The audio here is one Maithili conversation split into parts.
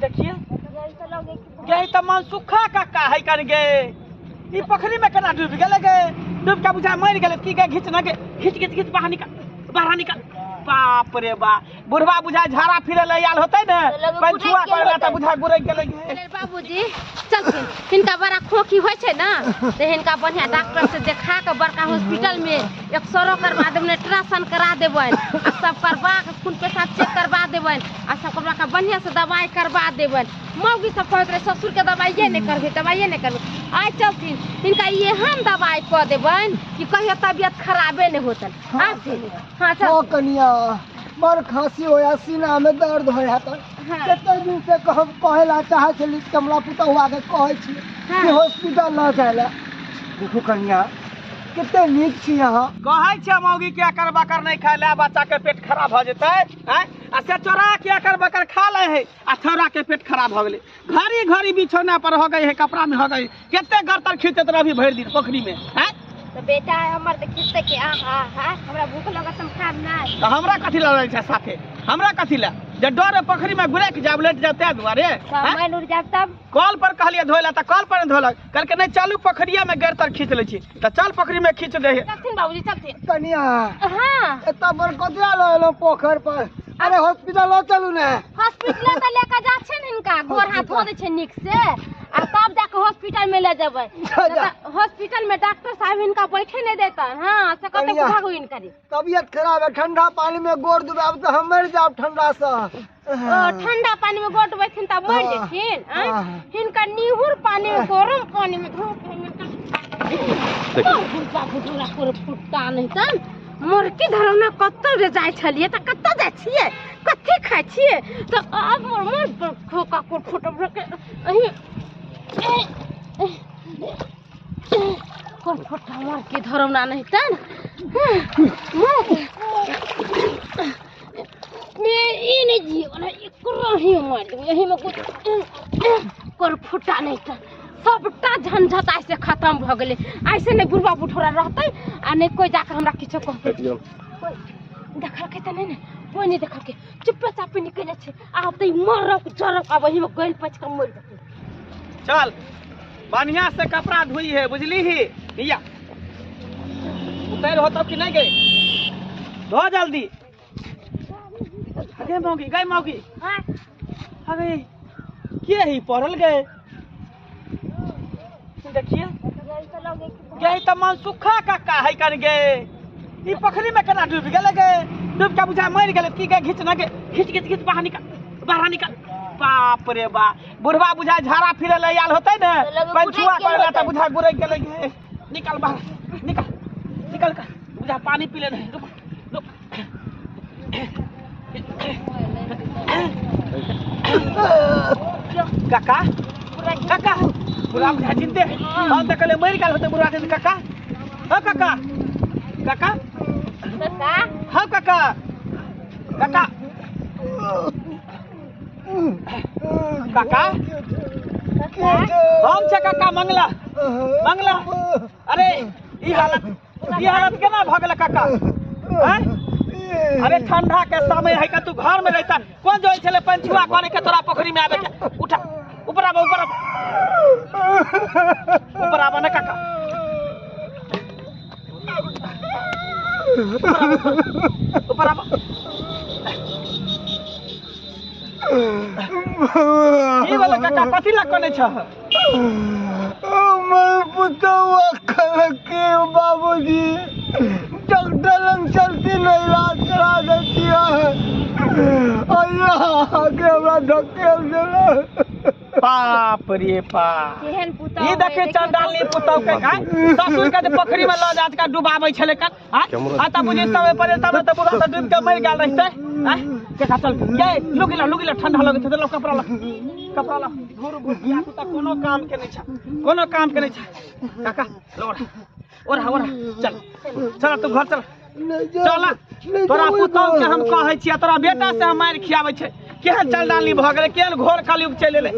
देखिए गे त मन सुखा काका है कर गे। ई पोखरी में केना डूबि गेलै गे? डूबि के बुझा मरि गेलै की गे? घिच न गे, घिच घिच घिच, बाहर निकल, बाहर निकल। बाप रे बा, बुढ़वा बुझा झाड़ा फिरे ले आयल होतै ने, पंछुआ करला त बुझा गुरै गेलै गे। बाबूजी चलथिन, हिनका बड़ा खोखी होइ छै ने, तऽ हिनका बढ़िया डॉक्टर से देखा के बड़का हॉस्पिटल में एक्सरो करवा देबनि, अल्ट्रासाउंड करा देबनि, आ सब करवा के खून पेशाब चेक करवा देबनि, आ सब करवा के बढ़िया से दवाई करवा देबनि। मौगी सब कहैत रहै ससुर के दवाइये नहि करबै, दवाइये नहि करबै। आइ चलथिन, हिनका एहन दवाई कऽ देबनि कि कहियो तबियत खराबे नहि होतनि। आबथिन। हाँ चल। ओ कनिया, बड़ खांसी होया, सीना में दर्द होया त कते दिन से कहब कहे ला चाहे छली, कमला पुतहुआ के कहै छी कि हॉस्पिटल ल जाय ला। देखू कनिया कते नीक छी अहाँ। कहै छै मौगी के अकर बकर नहीं खाय ला, बच्चा के पेट खराब भ जेतै। आ से चोरा के अकर बकर खा ले है, आ छौड़ा के पेट खराब हो गेलै। घड़ी घड़ी बिछौना पर हो गई है, कपड़ा में हो गई, कते गर्तर खींचत रही भरि दिन पोखरी में। तो बेटा हमर त खींचते के आहा हा, हमरा भूख लगत हम खाब नहीं। त हमरा कथि ला रहै छै साथे? हमरा कथि ला जे डरे पोखरी में गुरक जाब लेट जाब ते दुआरे। मैं उड़ जाब तब कल पर कहलिए धोइला त कल पर धोलक, कहलकै नहीं चलू पोखरिया में गर्तर खींच लै छी, त चल पोखरी में खींच दे। चलथिन बाबूजी चलथिन। कनिया हां एता बड़ कतरा ल एलो पोखर पर? अरे हॉस्पिटल ल चलू ने। हॉस्पिटल त लेके जा छै ने, हिनका गोर हाथ धो दै छै नीक से, आ तब जाके हॉस्पिटल में ले जेबै। हॉस्पिटल में डॉक्टर साहब हिनका बैठे नहीं देतन। हाँ से कते भागो हिनका। तबियत खराब है, ठंडा पानी में गोर डुबाब त हम मर जाब ठंडा से। ओ ठंडा पानी में गोर डुबैथिन त मर जेथिन। हिनका निहुर पानी में गरम पानी में धो के हिनका फुटता नहीं तन मुर्गी धरौना कतौ रे जाइ छलियै त कतौ जाइ छियै, कथी खाइ छियै? त आब मोर मोर खोका को फुटब के अही कोन फुटता मुर्गी धरौना नहीं तन मोर ई नहीं जीवन एकरो ही मार देबै, एही में कुछ कोर फुटा नहीं तन सबटा झंझट ऐसे खत्म भ गेलै। ऐसे नहीं बुढ़वा बुढ़ोरा रहतै आ नहीं कोई जाकर हमरा किछो कहतै। देखलकै त नहीं ने, कोई नहीं देखलकै, चुप्पे चापे निकल जाइ छै। आब त मरक जरक आब एही में गइल पच के मरि जेतै। चल बढ़िया से कपड़ा धोई है बुझली ही भैया, उतर होतो कि नहीं गई? धो जल्दी। अगे मौगी गई मौगी। हां अरे के ही पड़ल गए? देखिए गे त मन सुखा काका है कर गे। ई पोखरी में केना डूबि गेलै गे? डूबि के बुझा मरि गेलै की गे? घिच न गे, घिच घिच घिच, बाहर निकल, बाहर निकल। बाप रे बा, बुढ़वा बुझा झाड़ा फिरे ले आयल होतै ने, पंछुआ करला त बुझा गुरै गेलै गे। निकल बाहर, निकल निकल कर, बुझा पानी पी ले। रुक रुक। काका काका बुढ़ा बुझा जिंदे हम त कहले मरि गेल होतै बुढ़वा के। काका हो काका काका काका हो काका काका काका हम छै काका मंगला मंगला। अरे ई हालत केना भ गेल काका? हैं अरे ठंडा के समय है का, तू घर में रहता कोन जोइ छले पंछुआ करे के तोरा पोखरी में आबे के? उठा ऊपर आबा, ऊपर आबा, ऊपर आबा ना काका, ऊपर आबा। की बोले काका कथी ला कोने छ? हमर पुतहुआ कहलकै बाबूजी डॉक्टर लग चलती नहीं, इलाज करा दै छियै। अइया के हमरा धकेल देलक। बाप रे बाप, केहन पुतहु ई देखे चंडालनी पुतहु के का ससुर के पोखरी में ल जात का डुबाबै छले का। आ त बुझी समय पर तब त बुढ़ा त डूब के मरि गेल रहतै। काका चल ये लुगिला लुगिला, ठंडा लगै छै, लो कपड़ा ला, कपड़ा ला। घुर घुर बिया त कोनो काम के नहीं छ, कोनो काम के नहीं छ। काका लो ओरा ओरा, चल चल तू घर चल चल। तोरा पुतहु के हम कहै छियै, तोरा बेटा से हम मारि खियाबै छै। केहन चलडाली भ गेलै, केहन घोर कलयुग चलि एलै।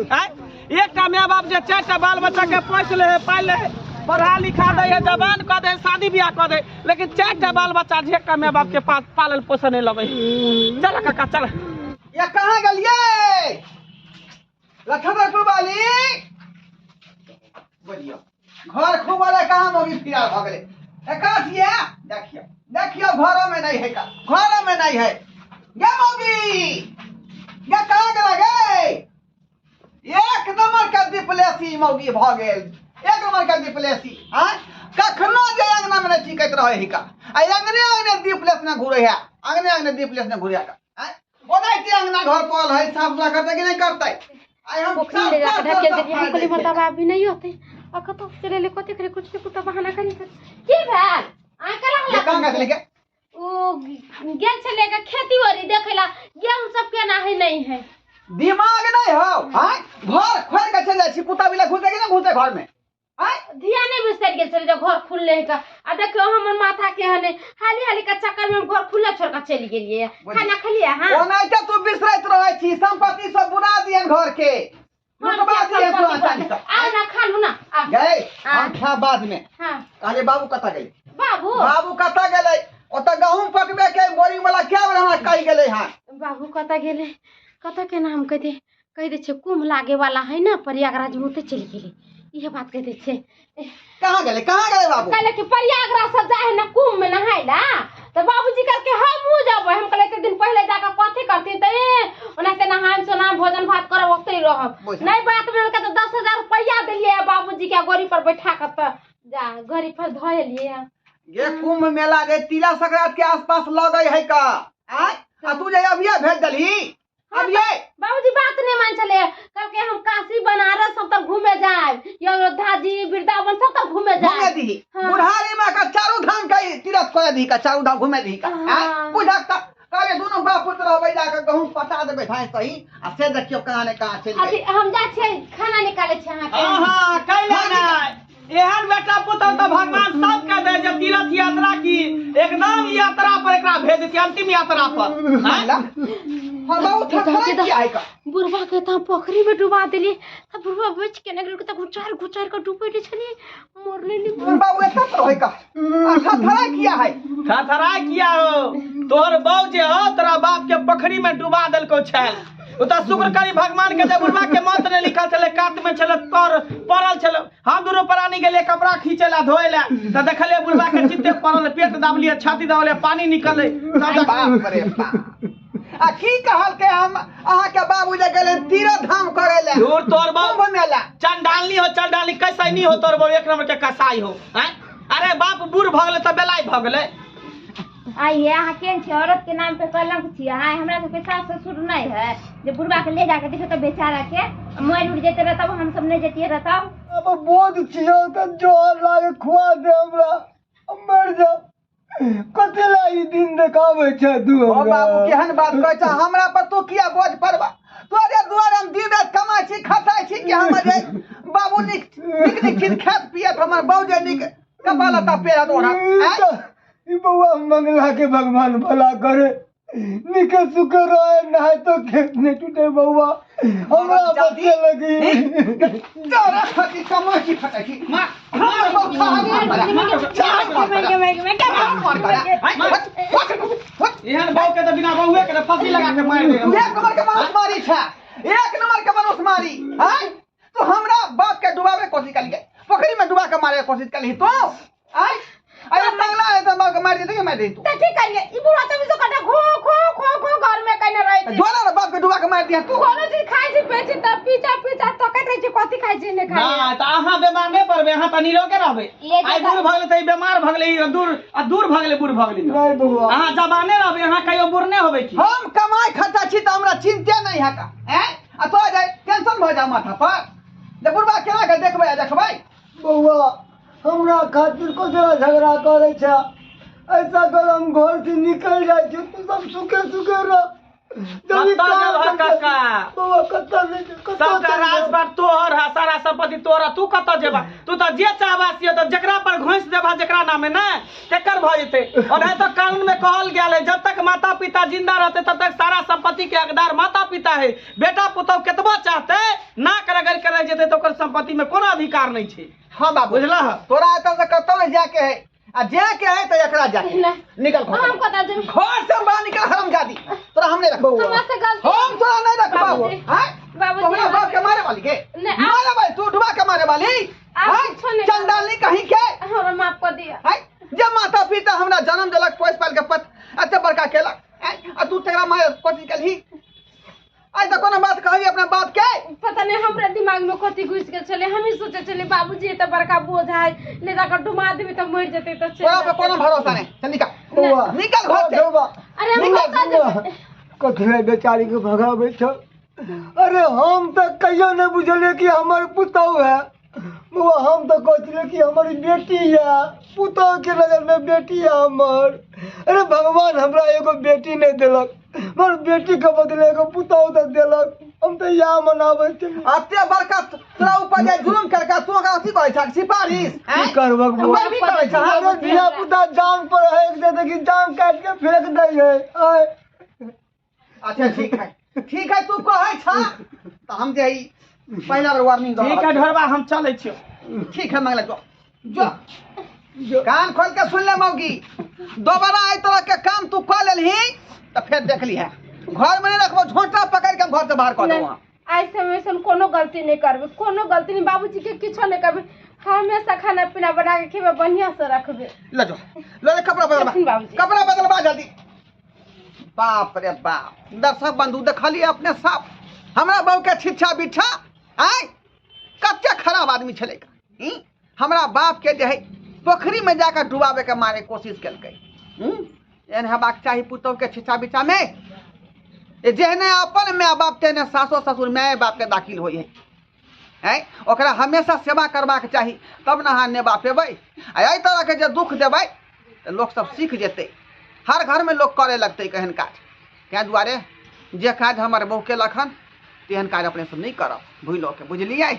एकटा माय बाप जे चारिटा बाल बच्चा के पोसि लै है, पालि लै है, पढ़ा लिखा दै है, जवान कऽ दै है, शादी बियाह कऽ दै, लेकिन चारिटा बाल बच्चा जे एकटा माय बाप के पास पालल पोषण नहि लबै। चल काका चल। या कहाँ गेलियै? लखनपुर वाली बोलियो घर खूब वाला काम होगी फिरा भ गेलै। एका छियै देखियो देखियो घरो में नहीं है का, घरो में नहीं है। गे मौगी गे कहाँ गेला गे? एक नंबर के डिप्लेसी मौगी भ गेल, एक नंबर के डिप्लेसी। हाँ कखनो जे अंगना में नहीं टिकैत रहे हिका, आ अंगने अंगने डिप्लेस न घुरे है, अंगने अंगने डिप्लेस न घुरे है। ओनाहिते अंगना घर पड़ल है, साफ सुथरा करतै कि नहीं करतै? आइ हम पोखरी ले जाके ढकेल देलियै। हम कहलियै मतलब अभी नहीं होते आ कतौ चलि एलै, कथी करी कुछ ने कुछ बहाना करी करी। की भेल अहाँ केना हल्ला कहाँ गेल छलै? ओ गेल छलै के खेती बाड़ी देखै ला, गेहूं सब केना है नहीं है। दिमाग नहीं हौ? हाँ घर खोल के चलि जाइ छी, कुत्ता बिला घुसै कि नहीं घुसै घर में? ध्यान नहीं बिसरि गेल छलै जब घर खुलले है का। आ देखियो हमर माथा के हने हाली हाली के चक्कर में हम घर खुला छोड़ के चलि गेलियै। खाना खेलियै अहाँ? ओनाहिते तू बिसरैत रहै छी, संपत्ति सब बुरा दियन घर के, लुटबा दियन सोना चांदी सब। आउ ना खालू ना। गए हम खा बाद में। हाँ कहलियै बाबू कतऽ गेलै? बाबू बाबू कतऽ गेलै? ओतऽ गहूँम पटबे के बोरिंग वाला क्या बेर हमरा कहि गेलै हँ। बाबू कतऽ गेलै? कतऽ के नाम कहि दै छियै कुंभ लागे वाला है ना प्रयागराज में, ओतऽ चलि गेलै। इहे बात कहि दै छियै। कहाँ गेलै कहाँ गेलै बाबू? कहले कि प्रयागराज सब जाइ है ना कुंभ में नहाय ला, तऽ बाबूजी कहलकै हमहूँ जेबै। हम कहलियै एते दिन पहिले जाकऽ कथी करथिन? तऽ ए ओनाहिते नहायम सोनायम भोजन भात करब ओतै रहब। नहीं बात में तऽ 10,000 रुपैआ देलियै बाबूजी के गड़ी पर बैठा कऽ, तऽ जा गड़ी पर धऽ एलियै। ये कुंभ मेला रे तिला संक्रांति के आसपास लगै है का? आय आ तू जे अभिये भेज देलही अभिये? बाबूजी बात नहीं मान छलै, कहलकै हम काशी बनारस सब तक घूमे जायब, अयोध्या जी वृंदावन सब तक घूमे जायब। घूमे दीही। बुढ़ारी में का चारू धाम के तीर्थ कर दीही का, चारू धाम घूमे दीही का। बुझक त कहले दुनू बाप पुत्र रहबै जाके गहूँ पटा देबै धान सही, आ से देखियो कहाँ ने कहाँ चलि अथी हम जाइ छियै खाना निकालै छियै अहाँके। हाँ कैले नहि एहन बेटा पुतहु तऽ भगवान सबके दे जे तीर्थ यात्रा की एकदम यात्रा पर एकरा भेज देती, अंतिम यात्रा पर। बुढ़वा के तऽ पोखरी में डुबा देलियै, तऽ बुढ़वा बचि के नहि गेलै, तऽ घुचारि घुचारि कऽ डुबैले छलियै, मरलै नहि। बुढ़वा एतऽ रहै का? थरथरा किया है? थरथरा किया हो? तोहर बौ जे हो तोरा बाप के पोखरी में डुबा देलकौ छल। ओ तऽ शुक्र करी भगवान के जे बुढ़वा के मौत नहीं लिखल छलै, कात में छलै तर पड़ल छलै। हम दुनू प्राणी गेलियै कपड़ा खींचै ला धोए ला, तऽ देखलियै बुढ़वा के चित्ते पड़ल, पेट दाबलियै छाती दाबलियै पानी निकललै। बाप रे बाप। आ की कहलकै हम अहाँके बाबू जे गेलै तीर्थ धाम करै ला? दूर तोर बाबू कुंभ मेला। चंडालनी हो चंडालनी कसैनी हो तोर बाबू, एक नंबर के कसाई हो। अरे बाप बूढ़ भऽ गेलै तऽ बेलाय भऽ गेलै। आइए अहाँ केहन छियै? औरत के नाम पे कलंक छियै। आइ हमरा सबके सास ससुर नहीं है जे बुढ़वा के ले जाके देखियौ तऽ बेचारा के मरि उड़ जेतै रह तब हम सब नहीं जतियै रह तब। अब बोझ छियौ तऽ जोर लागे खुआ दे हमरा, मर जाओ। कथी ला ई दिन देखाबै छै तू ओ हमरा? बाबू केहन बात कहै छ हमरा पर तू किया बोझ पड़बा? तोरे दुआरे हम दिन राति कमाइ छी खसाइ छी कि हमर जे बाबू नीक नीक नीक चीज खायत पियत, हमर बाबू जे नीक कपड़ा लत्ता पहिरत ओढ़त। ई बौआ मंगला के भगवान भला करे, निके सुखे रहे, नहाय तो खेत नहीं टूटे बौआ। हमरा बच्चे लगी तोरा खातिर कमाइ छी खटाइ छी। मार बाबू, एहन बहू के तऽ बिना बहुए के फांसी लगा के मारि दे। एक नंबर के मनुष्य मारी छै, एक नंबर के मनुष्य मारी। हैं तू हमरा बाप के डुबावे कोशिश कलिए, पोखरी में डुबा के मारे के कोशिश कलही तू? आय अरे मंगला है तो बाप के मार देते के मार दे तू? तऽ की करियै? ई बुढ़वा चौबीसो घंटा घो घो घो घो घर में कने रहै छै। जोरा रे बाप के डुबा के मार दिया तू। कोनो चीज खाइ छै पियै छै तऽ पीछा पीछा तकैत रहै छै, कथी खाइ छै नहि खाइ छै। ना तऽ अहाँ बेमार नहि पड़बै, अहाँ तऽ निरोगे रहबै। आइ बूढ़ भऽ गेलै तऽ ई बेमार भऽ गेलै, ई दूर आ दूर भऽ गेलै, बूढ़ भऽ गेलै। नहीं बौआ अहाँ जवाने रहबै, अहाँ कहियो बूढ़ नहि होबै की? हम कमाइ खर्चा छी तऽ हमरा चिंते नहीं है का। हैं आ तोरा जाय टेंशन भऽ जा माथा पर जे बुढ़बा केना के देखबै आ देखबै। बौआ हमरा खातिर ककरा झगड़ा करै छै? ऐसा कर हम घर से निकल जाइ छी, तू सब सुखे सुखे रह। कतऽ जेबह काका? बौआ कतऽ नहि कतऽ सबटा राजपाट तोहर है, सारा संपत्ति तोहर है, तू कतऽ जेबह? तू तऽ जे चाहबह से तऽ जकरा पर घोंसि देबह जकरा नामे ने तेकर भऽ जेतै। ओनाहि तऽ कानून में कहल गेल है जब तक माता पिता जिंदा रहते तब तक सारा संपत्ति के हकदार माता पिता है। बेटा पुतहु केतबो चाहते नाक रगड़ के रहि जेतै तऽ ओकर संपत्ति में कोनो अधिकार नहीं छै। हाँ बाबू बुझलह? तोरा एतऽ से कतौ नहीं जाके है, आ जाके है तऽ एकरा जाके निकल घर हम कतऽ जेबै? घर से बाहर निकल हरामजादी, तोरा हम नहीं रखबौ। हमरा से गलती हम तोरा नहीं रखबौ। बाबूजी। हैं? बाबूजी, तोरा बाप के मारे वाली के? नहीं, आप- मारे वाली, तू डुबा के मारे वाली? आप आय? किछो नहीं चंडाली कहीं के? हमरा माफ कर दिया। आय? जे माता पिता हमरा जन्म देलक, पोस पाल के पत एते बड़का केलक, आय? आ तू तकरा मारे कोशिश केलही? आइ तऽ कोनो बात कहबी अपना बाप के? पता नहीं हमरा दिमाग में कथी घुस गेल छलै, हमही सोचे छलियै बाबूजी एते बड़का बोझ है, ले जाकर डुबा देबै तऽ मरि जेतै तऽ चलि तोरा पे जेतै। कोनो भरोसा नहीं। चल निकल, बौआ, निकल घर से। बौआ, अरे हम निकल, कतऽ जेबै? कथी लए बेचारी के भगाबै छौ? अरे हम तऽ कहियो नहि बुझलियै कि हमर पुतहु है। बौआ, हम तऽ कहै छलियै कि हमर ई बेटी है, पुतहु के नजर में बेटी है हमर। अरे भगवान हमरा एगो बेटी नहि देलक, मगर बेटी के बदले एगो पुतहु तऽ देलक। हम तऽ इएह मनाबै छलियै। एते बड़का तोरा ऊपर जे जुलुम केलका, तू ओकरा अथी करै छह सिफारिश? की करबक बौआ? की करै छह? अरे धिया पुता जांग पर हेक दे कि जांग काटि के फेंक दै है। आय। अच्छा ठीक है, ठीक है, तू कहै छह तऽ हम जे ई पहिला बेर वार्निंग दऽ ठीक है रहल छी। ढोरबा, हम चलै छियौ। ठीक है मंगला, जो जो कान खोल के सुन ले मौगी, दोबारा एहि तरह के काम तू कऽ लेलही तऽ फेर देख लीहे, घर में नहीं रखबो, झोंटा पकड़ के हम घर से बाहर कऽ देबो। नहीं, आइ से हम ऐसन कोनो गलती नहीं करबै, कोनो गलती नहीं, बाबूजी के किछो नहीं करबै, हमेशा खाना पीना बना के खेबै, बढ़िया से रखबै। ले जो, ले ले, कपड़ा बदलबा, चलथिन बाबूजी। कपड़ा बदलबा जल्दी। बाप रे बाप, दर्शक बंधु देखलिए अपने साफ हमरा बहू के छिच्छा बिच्छा। आय कते खराब आदमी छलै। हमरा बाप के जे है पोखरी में जाकर डुबावे के मारे कोशिश केलकै। एहन हेबाक चाही पुतहु के छिच्छा बिच्छा में? ए जेहने अपन my बाप तेहने सासो ससुर my बाप के दाखिल होइ है। हैं, ओकरा हमेशा सेवा करबाक चाही, तब ने अहाँ नेबा पेबै। आ एहि तरहके जे दुख देबै तऽ लोक सब सीख जेतै, हर घरमे लोक करे लगतै एहन काज। ताहि दुआरे जे काज हमर बहू केलक हन तेहन काज अपने सब नहि करब भूलो के, बुझलियै?